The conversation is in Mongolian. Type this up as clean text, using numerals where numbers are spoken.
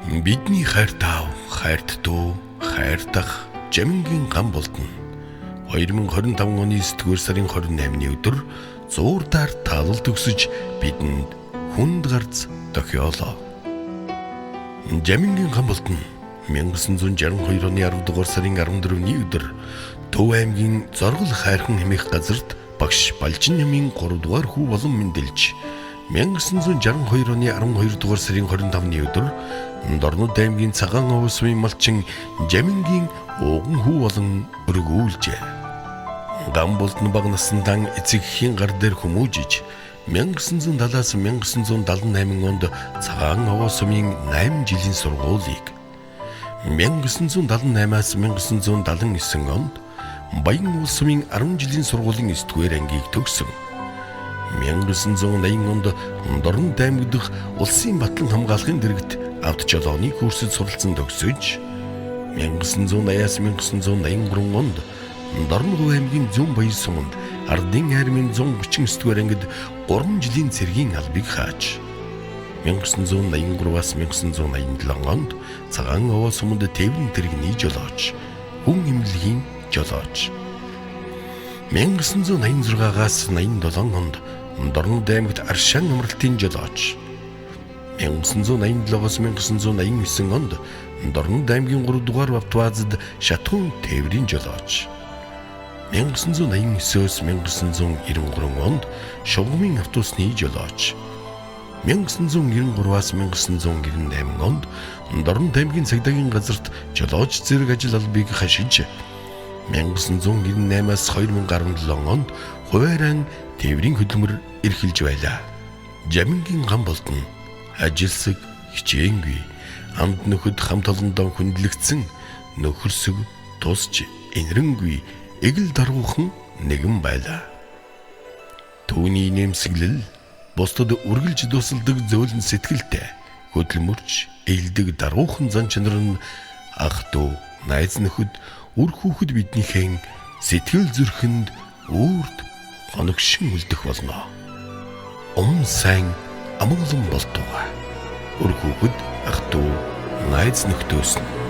Бидний хайрт аав, хайрт дүү, хайрт ах Жамингийн гам болдно. 2025 оны 9-р сарын 28-ны өдөр зуурдаар таалал төгсөж бидэнд хүнд гарц дохиолоо. Жамингийн гам болдно 1962 оны 10 дугаар сарын 14-ний өдөр Төв аймгийн Зоргол хайрхан хэмээх газарт багш Балжин намын 3 дугаар хүү болон мэндэлж 1962 оны 12 дугаар сарын 25-ны өдөр Дорнод аймгийн Цагаан овоо сумын малчин Жамингийн ууган хүү болон өргүүлжээ. Гам болдно бага насандаа эцэг эхийн гар дээр хүмүүжиж 1970-аас 1978 онд Цагаан овоо сумын 8 жилийн сургуулийг, 1978-аас 1979 онд Баян уул сумын 10 жилийн сургуулийн 9-р ангийг төгсөн. 1980 онд Дорнод аймаг дахь улсын батлан хамгаалахын дэргэд автожолооны курсэд суралцсан төгсөж 1980-аас 1983 онд Дорногов аймгийн Зүүн Баян суманд Ардын армийн 139 дугаар ангид 3 жилийн цэргийн албыг хааж 1983-аас 1987 онд Цагаан овоо суманд тээврийн тэрэгний жолооч, хүн эмнэлгийн жолооч. 1986-аас 87 онд Дорнод аймагт Аршаан амралтын жолооч. 1987-оос 1989 онд Дорнод аймгийн 3 дугаар автобазад шатхуун тээврийн жолооч. 1989-өөс 1993 онд Шугамын автобусны жолооч. 1993-аас 1998 онд Дорнод аймгийн цагдаагийн газарт жолооч зэрэг ажил албыг хашиж 1998-аас 2017 онд хуваарин тээврийн хөдөлмөр эрхэлж байлаа. Жамингийн гам болдно ажилсаг хичээнгүй амд нөхөд хамт олондоо хүндлэгдсэн нөхөрсөг тусч инэрэнгүй эгэл даргуухан нэгэн байлаа. Түүний нэмсэглэл бусдад үргэлж тусалдаг зөөлөн сэтгэлтэй хөдөлмөрч ээлдэг даргуухан зан чанар нь ах дүү, найз нөхөд, үр хүүхэд биднийхэн сэтгэл зүрхэнд үүрд хоногшин үлдэх болно. Ум сайн амгалан болтугай. Үр хүүхэд, ах дүү, найз нөхдөөс нь.